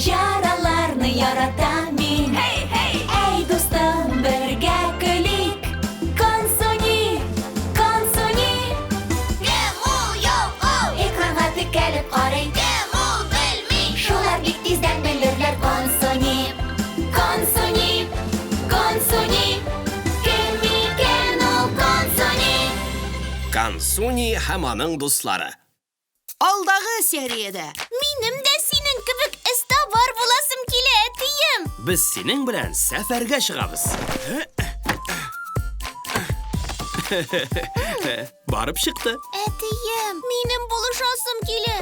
Маҗараларны яратам мин. Һей, һей! Әй, дустым, бергә көлик. Консуни, Консуни! Кем ул, юк ул? Экранга текәлеп карый. Кем ул, белми. Шулар бик тиздән белерләр Консуни. Консуни, Консуни. Кем икән ул Консуни? Консуни һәм аның дуслары. Алдагы сериядә. Минем дә синең кебек эзтабар буласым килә, әтием. Без синең белән сәфәргә чыгабыз. Барып чыкты. Әтием, минем булышасым килә.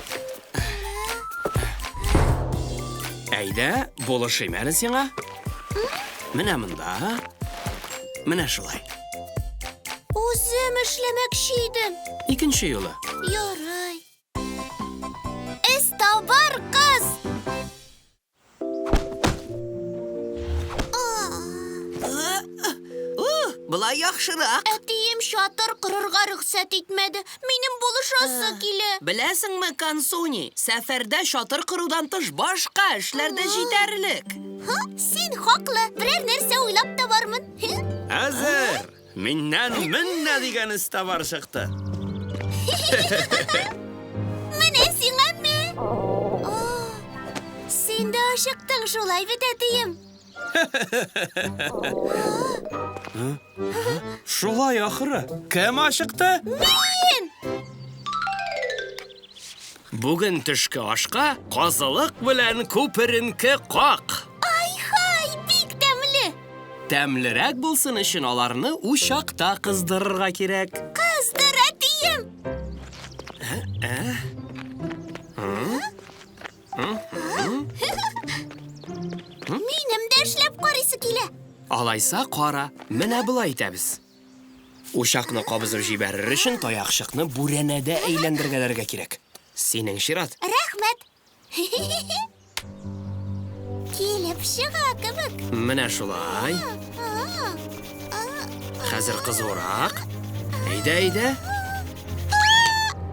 Әйдә, булышыйм әле сиңа. Менә монда. Менә шулай. Үзем эшләмәкче идем. Икенче юлы. Ярый. Эзтабар кыз! Болай яхшырак. Әтием чатыр корырга рөхсәт итмәде. Минем булышасы килә. Беләсеңме, Консуни, сәфәрдә чатыр корудан тыш башка эшләр дә җитәрлек. Һы, син хаклы. Берәр нәрсә уйлап табармын. Әзер! Миннән менә дигән эзтабар чыкты. Менә сиңа мә. Син дә ашыктың шулай бит, әтием. Шулай ахыры. Кем ашыкты? Мин! Бүген төшке ашка казылык белән күперенке как. Ай-хай, бик тәмле. Тәмлерәк булсын өчен аларны учакта кыздырырга кирәк. Кыздыр, әтием. Минем дә эшләп карыйсы килә. Алайса кара, менә болай итәбез. Учакны кабызып җибәрер өчен таякчыкны бүрәнәдә әйләндергәләргә кирәк. Синең чират. Рәхмәт. Килеп чыга кебек. Менә шулай. Хәзер кызурак. Әйдә, әйдә.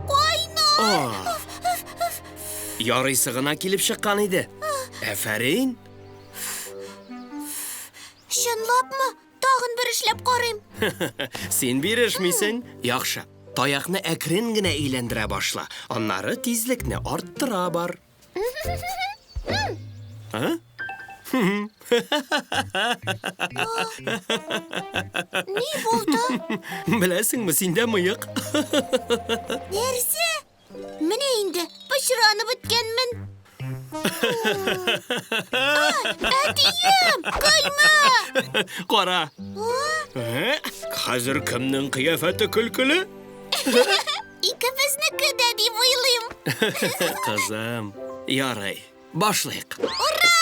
Кайнар. Ярыйсы гына килеп чыккан иде. Афәрин. Чынлапмы? Тагын бер эшләп карыйм. Син бирешмисең. Яхшы. Таякны әкрен генә әйләндерә башла. Аннары тизлекне арттыра бар. А? Ни булды? Беләсеңме, синдә мыек. Нәрсә? Менә инде пычранып беткәнмен. Әтием, көлмә! Кара. Хәзер кемнең кыяфәте көлкеле? Икебезнеке дә дип уйлыйм. Кызым, ярый. Башлыйк. Ура!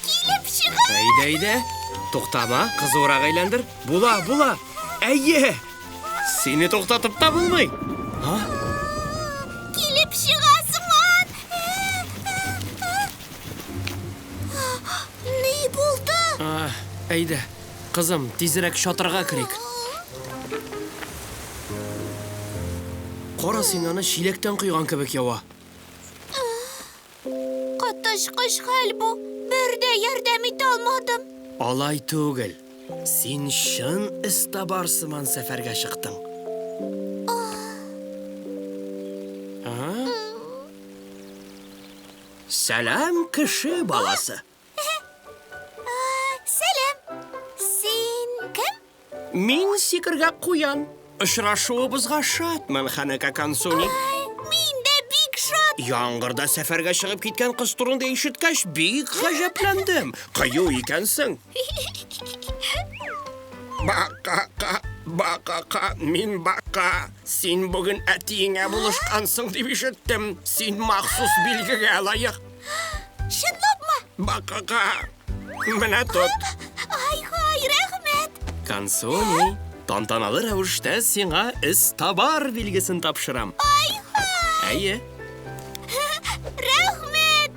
Килеп чыга! Әйдә, әйдә. Туктама, кызурак әйләндер. Була, була. Әйе! Сине туктатып та булмый. А? Килеп чыга сыман! Ни булды? Әйдә, кызым, тизрәк чатырга керик. Кара син аны чиләктән койган кебек ява. Коточкыч хәл бу. Бер дә ярдәм итә алмадым. Алай түгел. Син чын эзтабар сыман сәфәргә чыктың. Сәлам, кеше баласы. Сәлам. Син кем? Мин сикергә куян. Очрашуыбызга шатмын, Ханека Консуни. Ай, мин дә бик шат. Яңгырда сәфәргә чыгып киткән кыз турында ишеткәч, бик гаҗәпләндем. Кыю икәнсең. Бакака, бакака, мин бака. Син бүген әтиеңә булышкансың дип ишеттем. Син махсус билгегә лаек. Чынлапмы? Бакака, менә тот. Ай-хай, рәхмәт. Консуни, тантаналы рәвештә сиңа эзтабар билгесен тапшырам. Ай-хай. Әйе. Рәхмәт.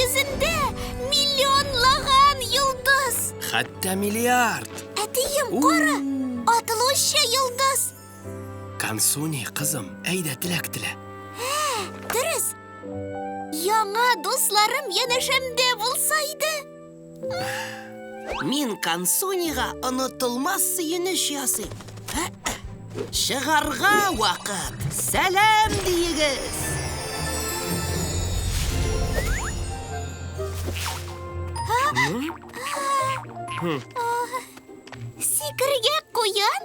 йөзендә миллионлаган йолдыз. Хәтта миллиард. Әтием, кара, атылучы йолдыз. Консуни, кызым, әйдә теләк телә. Дөрес. Яңа дусларым янәшәмдә булса иде. Мин Консунига онытылмас сөенеч ясыйм. Чыгарга вакыт. Сәлам диегез. Сикергә куян?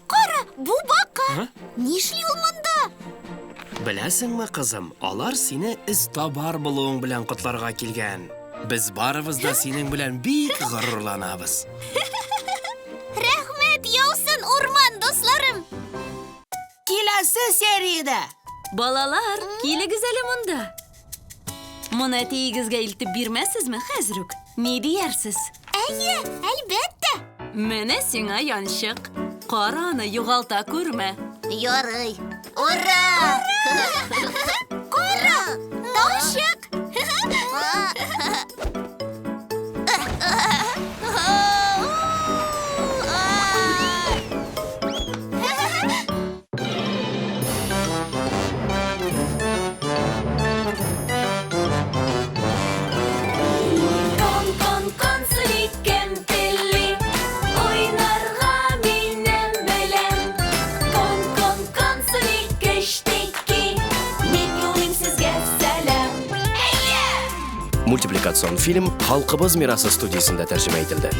Кара, бу бака. Нишли ул монда? Беләсеңме, кызым, алар сине эзтабар булуың белән котларга килгән. Без барыбыз да синең белән бик горурланабыз. Рәхмәт яусын, урман дусларым. Киләсе сериядә. Балалар, килегез әле монда. Моны әтиегезгә илтеп бирмәссезме хәзер үк? Ни диярсез? Әйе, әлбәттә. Менә сиңа янчык. Кара аны, югалта күрмә. Ярый. Ура! Кара, таушык. Кон, кон, консуни, кемпели, Уйнарга минем белән. Кон, кон, консуни, кечтеки, Мин юлыйм сезгә сәлам. Мультипликацион фильм Халкыбыз мирасы студиясендә тәрҗемә ителде.